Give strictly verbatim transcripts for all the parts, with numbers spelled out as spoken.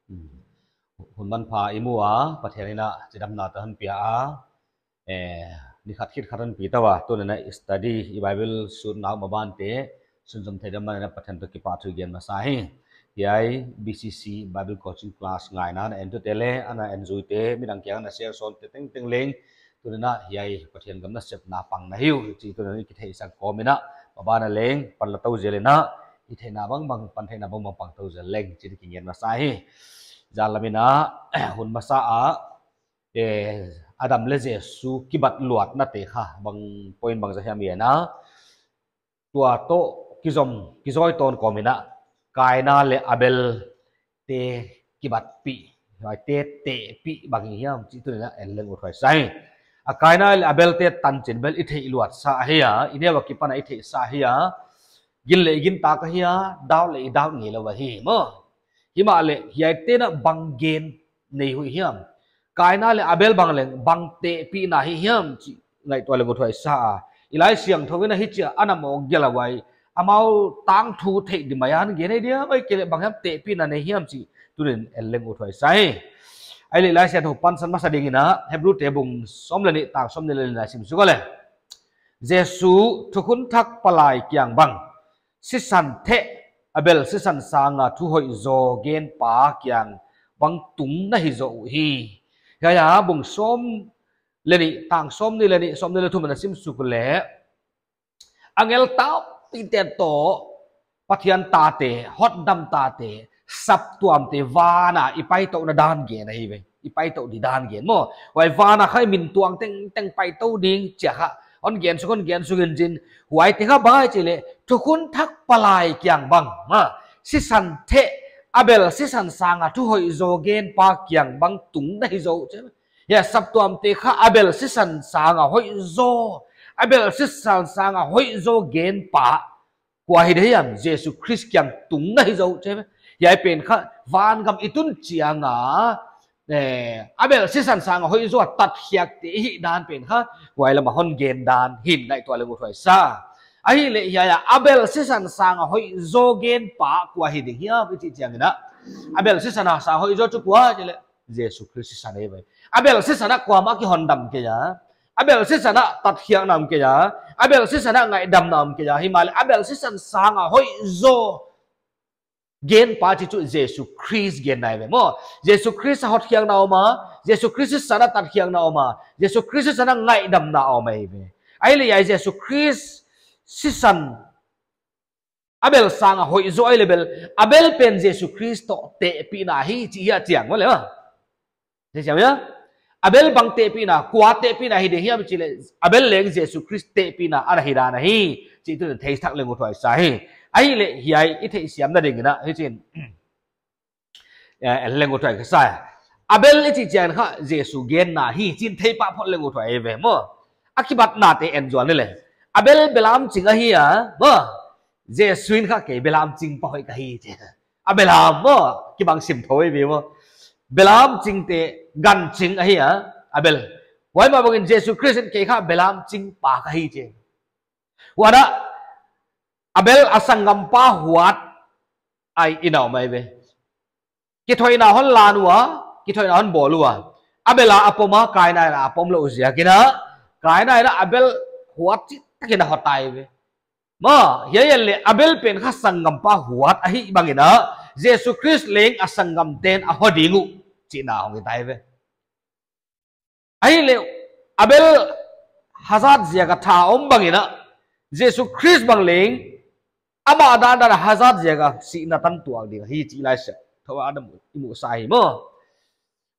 Hun manpha i mu a, Pathian in a chidamna toh hon pia a, eh, ni khat khit khat hon pi ta ua, tuni'n a study, i Bible sut nau mabante sunzom theih dan man in a Pathian toh kipahthu gen masa hi. Hiai B C C Bible coaching class ngaihna na entute leh ana enzuite, midang kiang a na share sawnte tengteng leng, tuni'n a hiai Pathian gam nasepna pang na hi uh chih tuni'n a kitheihsak kawm in a, maban a leng panla tou zel in a, i theihna bangbang, pan theihna bangbang pang tou zel leng chih kigen masa hi. Zan lam in a, hun masa a, eh, Adam leh Jesu kibat luatnate kha, bang point bangzah hiam i en a, tua toh kizom, kizawitawn kawm in a, Kaina leh Abel te kibatpih, huaite tehpih bang hi hiam chih tuni'n a en leng uthuai sa hi. A Kaina leh Abel te tanchin bel i theih luat sa ahi a, i neu a kipan a i theih sa ahi a, gin leh i gintak ahi a, doubt leh i doubt ngeilou ahi maw. Himahleh hiaite'n a bang gen nei uh hiam, Kaina leh Abel bang leng bang tehpihna hi hiam chih ngaihtuah leng uthuai sa a. I Laisiangthou in a hichi a ana mawk gelh a, huai amau tangthu theih di mai a hon gen ahi diam, ahihkeileh bang hiam tehpihna nei hiam chih tuni'n en leng uthuai sa hi. Ahihleh Laisiangthou pansan masa ding in a, Hebrute bung sawm leh nih tang sawmnih leh li na sim suk leh, Jesu thukhun thak palai kiang bang, sisan theh Abel sisan sang a thu hoihzaw genpa kiang bang tung na hi zaw uhi. Hiai a bung sawm leh nih, tang sawmnih leh nih, sawmnih leh thum na sim suk leh, angel tampite toh, Pathian tate, hotdam tate, saptuamte van a i paitouhna dan gen ahi ve. I paitouh di dan gen maw. Huai van a kha i min tuang tengteng paitou ding chih kha hon gen suk, hon gen suk in chin. Huaite kha bang ahia chih leh, thukhun thak palai kiang bang, maw, sisan theh Abel sisan sang a thu hoihzaw genpa kiang bang tung na hi zaw uh chih. Hiai saptuamte kha Abel sisan sang a hoihzaw, Abel sisan sang a hoihzaw genpa kua hi di hiam, Jesu Khrist kiang tung na hi zaw uh chih. Hiai pen kha vangam i tun chiang a, eh, Abel sisan sang a hoihzaw a tatkhiakte i hih dan pen kha huai lam a hon gen dan hi'n ngaihtuah leng uthuai sa. Ahihleh hiai a Abel sisan sang a hoihzaw genpa kua hi ding hiam i chih chiang in a, Abel sisan a sang a hoihzaw chu kua chih leh, Jesu Khrist sisan ahi ve. Abel sisan a kuamah kihondam kei a, Abel sisan a tatkhiakna om kei a, Abel sisan a ngaihdamna om kei a, himahleh Abel sisan sang a hoihzaw genpa chih chu Jesu Khrist genna ahi ve maw. Jesu Khrist a hotkhiakna om a, Jesu Khrist sisan a tatkhiakna om a, Jesu Khrist sisan a ngaihdamna om ahi ve. Ahihleh hiai Jesu Khrist sisan Abel sang a hoihzaw ahihleh bel, Abel pen Jesu Khrist toh tehpihna hi chih hiai chiang maw leh maw. Thei siam ia? Abel bang tehpihna, kua tehpihna hi di hiam chih leh, Abel leng Jesu Khrist tehpihna ana hi dan ahi chih tuni'n thei thak leng uthuai sa hi. Ahihleh hiai i theihsiamna ding in a, hichi'n, eh, en leng uthuai ka sa. Abel i chih chiang kha Jesu genna hi chih thei pah phot leng uthuai ve maw. A kibatnate en zual ni leh, Abel belam ching ahi a maw. Jesu in kha kei belam chingpa hoih ka hi chih. A belam maw, kibang sim thou ve maw. Belam chingte gan ching ahi a, Abel. Huai mah bangin Jesu Khrist in kei kha belam chingpa ka hi chih. Huan a, Abel a sanggampa huat ahi in a om ahi ve. Kithoihna hon lan ua, kithoihna hon bawl ua, Abel a a pom a, Kaina in a a pom lou ziak in a, Kaina in a Abel huat chihtak in a hon tai ve. Maw, hiai leh Abel pen kha sanggampa huat ahih bang in a, Jesu Khrist leng a sanggamte'n a hon ding uh chihna hong hi tai ve. Ahihleh Abel hazat ziak a that om bang in a, Jesu Khrist bang leng amah dandan a hazat ziak a sihna tan tuak ding ahi chih Laisiangthou a i mu sa hi maw.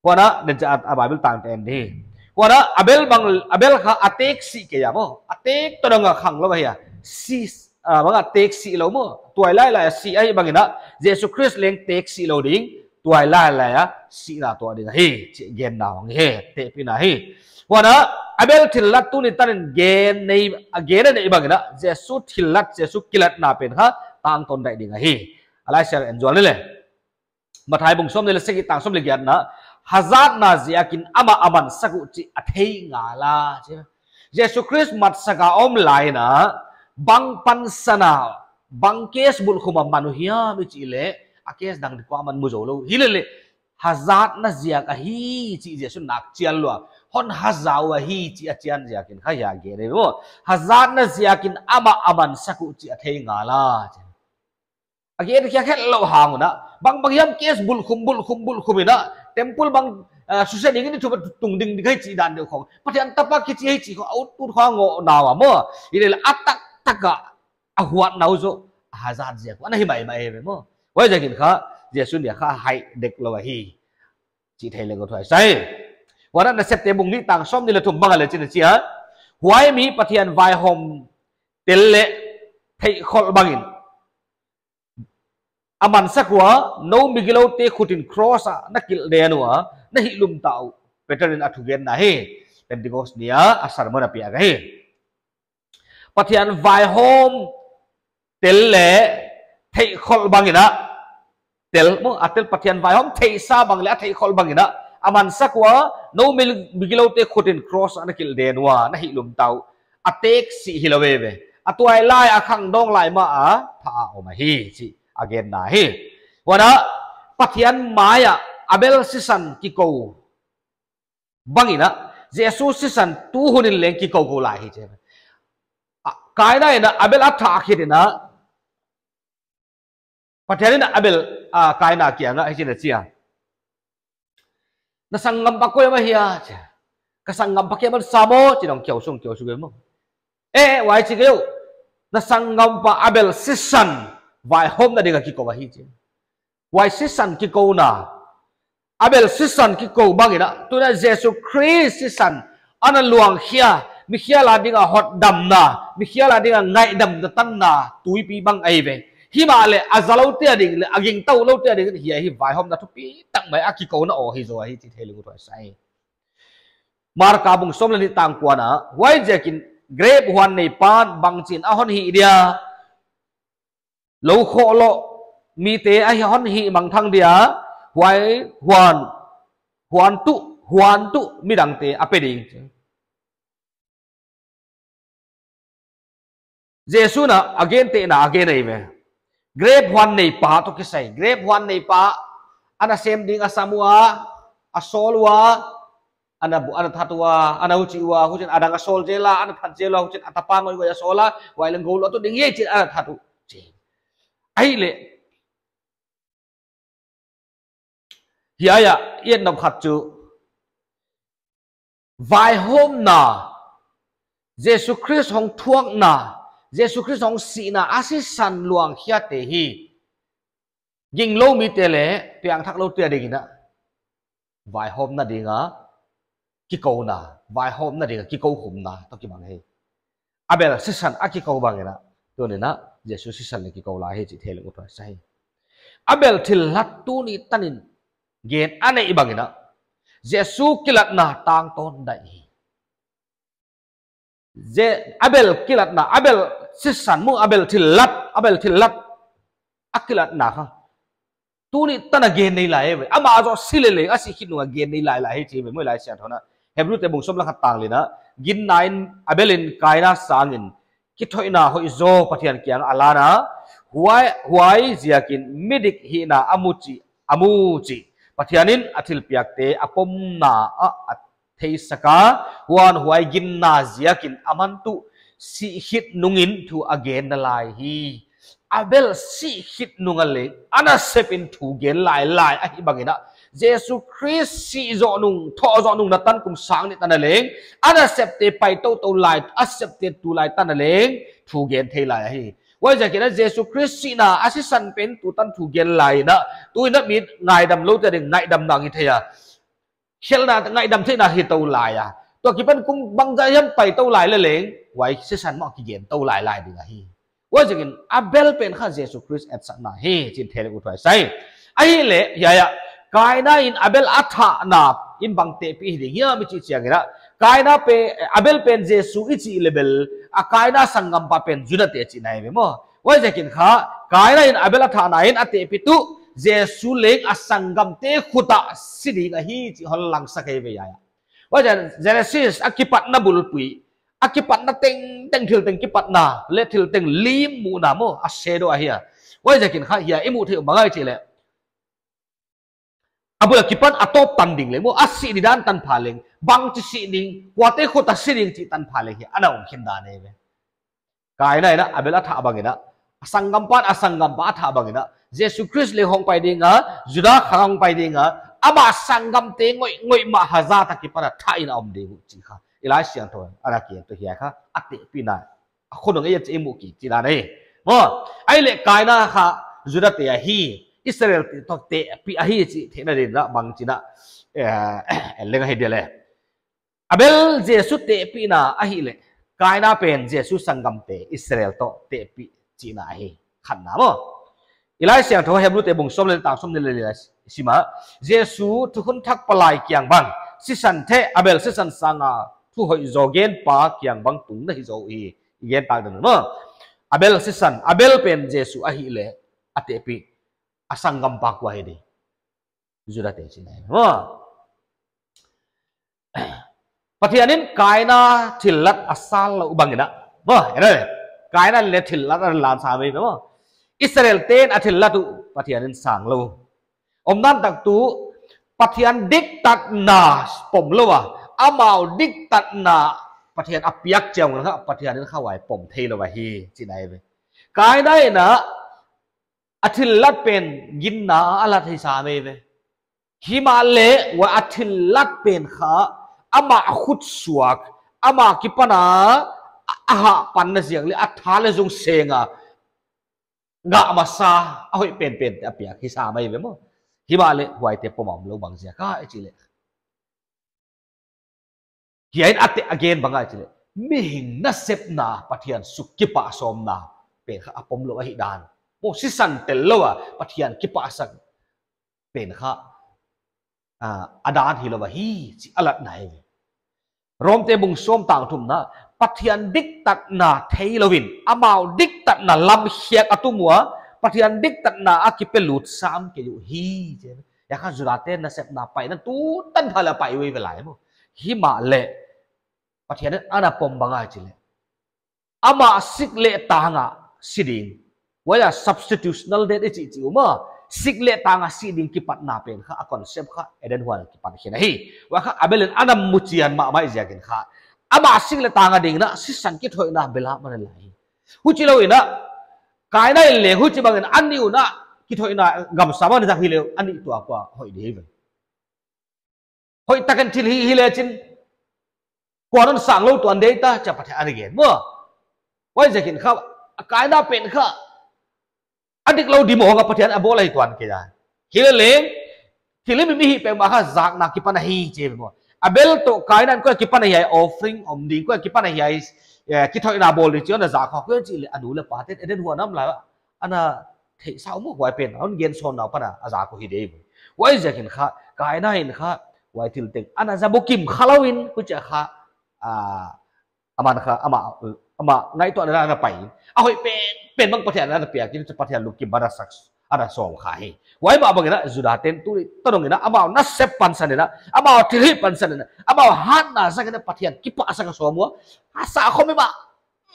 Huan a, den cha a Bible tangte en di. Huan a, Abel bang, Abel kha a tek sih kei a maw. A tek toh dong a khang lou ahi a. Si, ah, bang a tek sih lou maw. Tuailailai a si ahih bang in a, Jesu Khrist leng tek sih lou ding. Tuailailai a sihna tuah ding ahi chih genna hong hi, tehpihna hi. Huan a, Abel thillat tuni tan in gen nei, a gen a neih bang in a, Jesu thillat, Jesu kilatna pen kha tangtawn daih ding ahi. A Laisiangthou en zual ni leh. Matthai bung sawmnih leh sagih tang sawmlehgiat na, hazatna ziakin amah a mansak uh chih a thei ngal a, chih. Jesu Khrist matsak a om lai in a, bang pansan a, bang case bulh khum a man uh hiam i chih leh, a case dang di kuamah mu zou lou. Hileleh, hazatna ziak ahi chih Jesu'n nak chial lua. Hon haza uh ahi chih a chian ziakin kha hia gen e maw. Hazatna ziakin amah a mansak uh chih a thei ngal a. A gen khia khelh lou hang un a, bangbang hiam case bulh khum, bulh khum, bulh khum in a, temple bang, ah, susia ding in i thu tung ding di ka hi chih dan deuh khong. Pathian tapa kichi hi chih khong, a ut ut khong a ngoh na uh a maw. Hileh a taktak a, a huatna uh zaw, a hazat ziak uh ana hi maimai ve maw. Huaiziakin kha, Jesu'n dia kha hai dek lou ahi. Chih thei leng uh thuai sa hi. Huan a Nasepte bung nih tang sawmnih leh thum bang a leh hichi'n a chi a. Huai mi Pathian vaihawm tel leh theihkholh bangin a mansak ua, nou migiloute khut in cross ah na kilhden ua, na hihlum ta uh. Peter in a thugenna hi. Pentecost ni a, a sermon a piak ahi. Pathian vaihawm tel leh theihkholh bangin a, tel maw, a tel Pathian vaihawm theihsa bang leh a theihkholh bangin a, a mansak ua, nou mi-, migiloute khut in cross ah na kilhden ua, na hihlum ta uh. A teksi hilou veve. A tuailai a khangdawng lai mah a, pha a om ahi, chih a genna hi. Huan a, Pathian mai ah Abel sisan kikou bangin a, Jesu sisan tu hun in leng kikou kou lai hi chi. A, Kaina in a Abel a thah khit in a, Pathian in a Abel, a, Kaina kiangah hichi'n a chi a. Na sanggampa koi mah hia, chi. Ka sanggampa kei mah sa maw, chi'n hong kiau sung, kiau sung maw. Eh, huai chi kei uh. Na sanggampa Abel sisan vaihawmna ding a kikou ahi chi. Huai sisan kikouna. Abel sisan kikou bangin a, tuin a Jesu Khrist sisan ana luang khia, mikhial a ding a hotdamna, mikhial a ding a ngaihdamna tanna, tuipi bang ahi ve. Himahleh a zaloute a ding leh a gingtaloute a ding in hiai hi vaihawmna thupitak mai a kikouna aw hi zaw ahi chih thei leng uh thuai sa hi. Marka bung sawm leh nih tang kua na, huaiziakin grep huan neipa'n bangchi'n a hon hih dia. Lou khoh loh mite a hon hihmangthang dia, huai huan, huan tuh, huan tuh midangte a pe ding. Jesu'n a gentehna a gen ahi ve. Grep huan neipa toh kisai. Grep huan neipa ana sem ding a sam ua, a sawl ua, ana bu-, ana that ua, ana huchi ua, huchi'n a dang a sawl zel a, ana that zel ua, huchi'n a tapa ngoihngoih a sawl a, huai leng gou lou a tu ding hi chi'n ana that uh. Chi. Ahihleh. Hiai ah, i et nop khat chu. Vaihawmna, Jesu Khrist hong thuakna, Jesu Khrist hong sihna a sisan luang khiate hi. Ginglou mite leh, piangthakloute a ding in a. Vaihawmna ding a kikouna, vaihawmna ding a kikou khumna, toh kibang hi. Abel sisan a kikou bangin a, tuin a, Jesu sisan leh kikou lai hi chih thei leng uh thuai sa hi. Abel thillat tuni tanin gen a neih bangin a, Jesu kilatna tangtawn daih hi. Je-, Abel kilatna, Abel sisan maw, Abel thillat, Abel thillat. A kilatna kha. Tuni tan a gen nei lai ve. Amah zaw si leleng, a sih khit nung a gen nei lailai hi chi ve maw Laisiangthou in a. Hebrute bung sawm leh khat tang li na. Ginna in Abel in Kaina sangin. Kithoihna hoihzaw Pathian kiang a lan a. Huai, huaiziakin midik hihna a mu chih, a mu chih. Pathian in a thilpiakte a pomna ah a theisak a, huan huai ginna ziakin aman tuh sih khit nungin thu a gen nalai hi. Abel sih khit nung a leng, a nasep in thu gen lailai ahih bangin a, Jesu Khrist sih zoh nung, thoh zoh nung na tan kum sang nih tan a leng, a nasepte pai toutou lai, a septe tu lai tan a leng, thu gen thei lai ahi. Huaiziakin a Jesu Khrist sihna a sisan pen tu tan thu gen lai in a, tuin a mi ngaidamloute a ding ngaihdamna hi thei a. Khelhna ngaihdam theihna hi tou lai a. Tua kipan kum bangzah hiam pai tou lai leleng, huai sisan mah kigen tou lailai ding ahi. Huaiziakin Abel pen kha Jesu Khrist etsakna hi, chi'n thei leng uh thuai sa hi. Ahihleh, hiai ah, Kaina in Abel a thahna in bang tehpih hi ding hiam i chih chiangin a. Kaina pen, Abel pen Jesu i chih leh bel, a Kaina sanggampa pen Judate chihna hi ve maw. Huaiziakin kha, Kaina in Abel a thahna in a tehpih tuh, Jesu leng a sanggamte khut ah si ding ahi chih hon langsak ahi ve hiai ah. Huaiziakin Genesis a kipatna bulpui, a kipatna tengteng thil teng kipatna, leh thil teng lim muhna maw, a shadow ahi a. Huaiziakin kha hiai i muh theih uh bang ahia chih leh. a bul akipan a tawp tan ding leng maw, a sih didan tanpha leng, bangchi sih ding, kuate khut a si ding chih tanpha leng hi ana om khin dan ahi ve. Kaina in a Abel a thah bangin a, a sanggampa in a sanggampa a thah bangin a, Jesu Khrist leng hong pai ding a, Juda khang hong pai ding a, ama sanggamte ngoihngoih mah hazat akipan a thah in a om ding uh chih kha i Laisiangthou in ana kiangtou, hiai kha a tehpihna a khonung ei a chih i mu kik chih dan ahi. Maw, ahihleh Kaina kha Judate ahi, Israelte toh tehpih ahi chih theihna dingin a bangchi'n a, eh, en leng ahi dia leh, Abel Jesu tehpihna ahihleh, Kaina pen Jesu sanggamte Israel toh tehpih chihna ahi. Khatna maw, i Laisiangthou Hebrute bung sawm leh li, tang sawmnih leh li a sim a, Jesu thukhun thak palai kiang bang sisan thei, Abel sisan sanga thu hoih zaw genpa kiang bang tung na hi zaw hi, i gen tak dan maw. Abel sisan, Abel pen Jesu ahihleh a tehpih, a sanggampa kua hi di? Judate chihna ahi maw. Pathian in Kaina thillat a sang lou bangin a, maw, en a, Kaina leh thillat a lan sam ei maw. Israelte'n a thillat uh Pathian in sang lou. Omdan tak tuh Pathian diktatna pom lou a, amau diktatna Pathian a piak chiang un kha, Pathian in kha huai pom thei lou ahi chihna ahi ve. Kaina in a a thillat pen ginna a lat hi sam ei ve. Himahleh huai a thillat pen kha amah a khut suak, amah akipan a, a, a hahpanna ziak leh a tha leh zung seng a ngah masa, a hoih penpente a piak hi sam ei ve maw. Himahleh huaite pom a om lou bang ziak a i chih leh, hiai in a te-, a gen bang a chih leh, mihing nasepna Pathian suk kipahsawmna pen kha a pom lou ahihdan. Maw, sisan tel lou a Pathian kipahsak pen kha, ah, a dan hi lou ahi chih a latna ahi ve. Romte bung sawm tang thumna, Pathian diktatna thei lou in, amau diktatna lam khiak a tum ua, Pathian diktatna a kipelut sam kei uh hi, chih. Huai kha Judate nasepna paina tu tanpha leh a pai uh ve lai maw. Himahleh Pathian in ana pom bang a chih leh, amah sik leh tang a si ding. Huai a substitutional death i chih chih uh maw. Sik leh tang a si ding kipatna pen kha a concept kha Eden huan kipan khin ahi. Huai kha Abel in ana muchian mahmah ziakin kha, amah sik leh tang a dingin a sisan kithoihna bel a man lai. Huchi lou in a, Kaina in leng huchi bangin a nih un a, kithoihna gamsung a zang hi leh, a nih tuak ua hoih di ve. Hoihtak in thil hih hi leh chin, kua'n hon sang lou tuan ding ta, chia Pathian ana gen maw. Huaiziakin kha, a Kaina pen kha a dik lou di mawk a, Pathian a bawl ahi tuan kei a. Hi leh leng, thil himhim i hih peuhmah kha zakna akipan ahi chi maw. Abel toh Kaina in koi akipan a hiai offering om ding, koi akipan a hiai, eh, kithoihna bawl ding chi ana zak kha, koi chih leh a nu leh pate'n Eden huan a om lai a, ana theihsa uh maw, huai pen hon gen sawn nau pan a zak uh hi di. Huaiziakin kha, Kaina in kha huai thil teng ana za bukim kha lou in, huchia kha, ah, aman kha, amah, amah ngaihtuahna ana pai in, a hoih penpen bang Pathian in ana piak in, Pathian lungkim bang ana sak, ana sawl kha hi. Huai mah bangin a Judate'n tu tadong in a, amau nasep pansan in a, amau thilhih pansan in a, amau hatna zang in a Pathian kipahsak a sawm ua, a sa khawm i mah,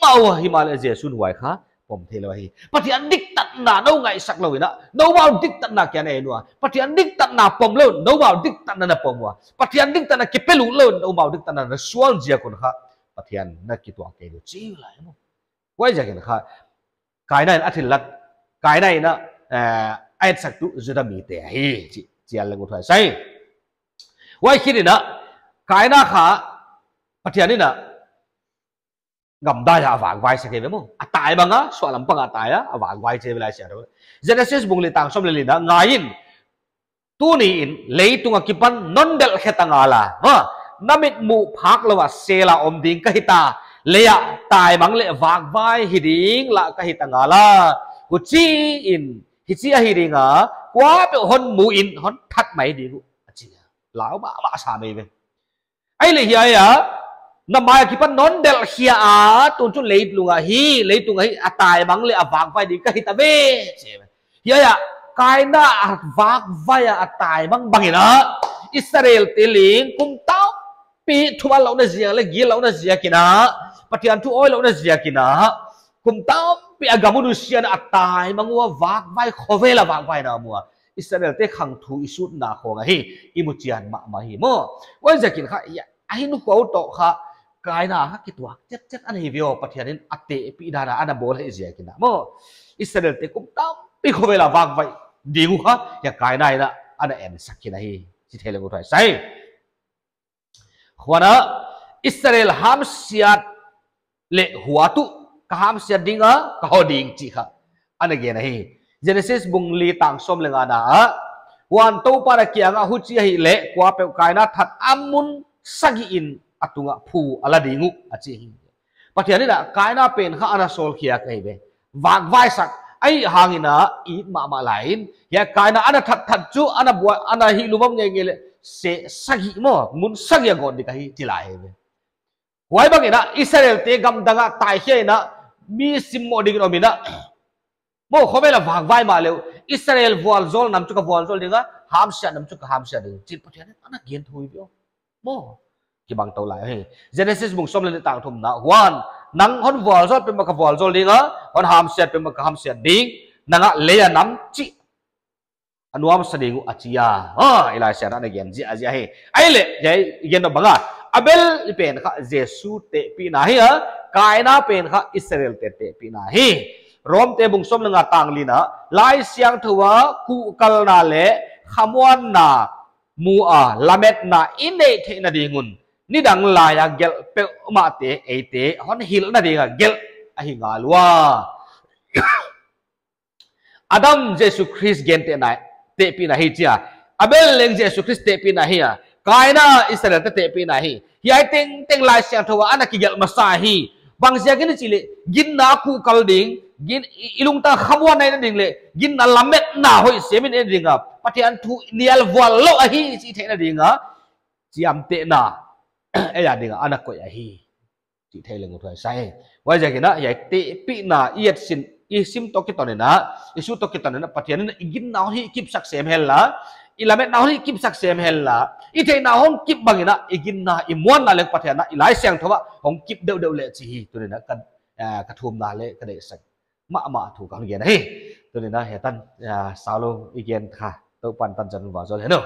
mah ua, himahleh Jesu'n huai kha pom thei lou ahi. Pathian diktatna nou ngaihsak lou in a, noumau diktatna kia na en ua. Pathian diktatna pom lou, noumau diktatna na pom ua. Pathian diktatna kipelut lou, noumau diktatna na sual ziak un kha Pathian na kituak kei lou chi lai maw. Huaiziakin kha, Kaina in a thillat, Kaina in a, eh, a etsaktu Juda mite ahi, chi, chial leng uh thuai sai. Huai khit in a, Kaina kha, Pathian in a, gamdai a vakvai sak ei ve maw. A tai bang a, suahlam pang a tai a, a vakvai chi ve Laisiangthou. Genesis bung li tang sawm leh li na, ngai in, tuni in leitung akipan non delh khe ta ngal a, maw, na mitmuh phak lou a sel a om ding ka hita, lei ah taimang leh vakvai hi ding lah ka hita ngal a. Huchiin, hichi ahi ding a, kuapeuh hon mu in hon that mai ding uh, a chi a. Lau mahmah sam ei ve. Ahihleh hiai a, na mai akipan non delh khia a, tun chu leitung ahi, leitung ahi, a taimang leh a vakvai ding ka hita ve, chi ve. Hiai a, Kaina a vakvai a, a taimang bang in a, Israelte leng kum tampi thuman louhna ziak leh gillouhna ziak in a, Pathian thu awi louhna ziak in a, kum tampi a gam uh nusia in a taimang ua, vakvai khovel a vakvai na mu a. Israelte khangthu i sutna khong ahi, i muchian mahmah hi maw. Huaiziakin kha, a hinkhua uh toh kha, Kaina kha kituak chetchet ana hi ve aw, Pathianin a tehpih dan a ana bawl hi ziakin a maw. Israelte kum tampi khovel a vangvai ding uh kha, hiai Kaina in ana ensak khin ahi, chi thei leng uh thuaisa hi. Huan a, Israel hamsiat leh huat uh ka hamsiat ding a, ka hoh ding chih kha ana gen ahi. Genesis bung li tang sawm leh ngana ah, huan Toupan a kiangah, huchi ahihleh kuapeuh Kaina that a mun sagih in a tungah phu a la ding uh, a chi hi. Pathianin a Kaina pen kha ana sawlkhia ahi ve. Vangvaisak ahihhangin a it mahmah lai in, hiai Kaina ana thatthat chu ana buai, ana hihlummam ngeingei leh seh sagih maw, mun sagih a gawt ding ahi chi lai hi ve. Huai bangin a Israelte gamdang ah taikhia in a, mi simmoh dingin om in a, maw, khovel a vangvai mahle uh, Israel vualzawl nam chu ka vualzawl ding a, hamsiat nam chu ka hamsiat ding, chi'n Pathianin ana gen thu hi ve aw maw. Kibang tou lai hi. Genesis bung sawm leh nih tang thumna, huan nang hon vualzawl petmah ka vualzawl ding a, hon hamsiat petmah ka hamsiat ding, nang a lei a nam chih a nuamsa ding uh, a chi a. I Laisiangthou in ana gen ziahziah hi. Ahihleh hiai i gen nop bang a, Abel pen kha Jesu tehpihna hi a, Kaina pen kha Israelte tehpihna hi. Romte bung sawm leh nga tang lina, Laisiangthou a kuhkalna leh khamuanna mu a lametna i neih theihna ding un, nidang lai a gelh peuhmahte eite hon hilhna ding a gelh ahi ngal ua. Adam Jesu Khrist gentehna, tehpihna hi chi a, Abel leng Jesu Khrist tehpihna hi a, Kaina Israelte tehpihna hi. Hiai tengteng Laisiangthou a ana kigelh masa hi. Bangziakin i chih leh, ginna kuhkal ding, gin, i, i lungtang khamuanna i neih ding leh ginna lametna hoih sem in i neih ding a, Pathian thu nial vual lou ahi chih theihna ding a chiamtehna ei a ding a ana koih ahi, chih thei leng uh thuaisa hi. Huaiziakin a hiai tehpihna i et sin, i sim toh kiton in a, i sut toh kiton in a, Pathianin i ginna hon hihkipsak sem henla, i lametna hon hihkipsak sem henla, i theihna hong kip bangin a i ginna i muanna leng Pathian a i Laisiangthou ah hong kip deuhdeuh leh chih hi. Tuni'n a ka, ka thumna leh ka deihsak mahmah thu ka hon gen ahi. Tuni'n a hiai tan, saulou i gen kha, Toupan tanchan vualzawl hen aw.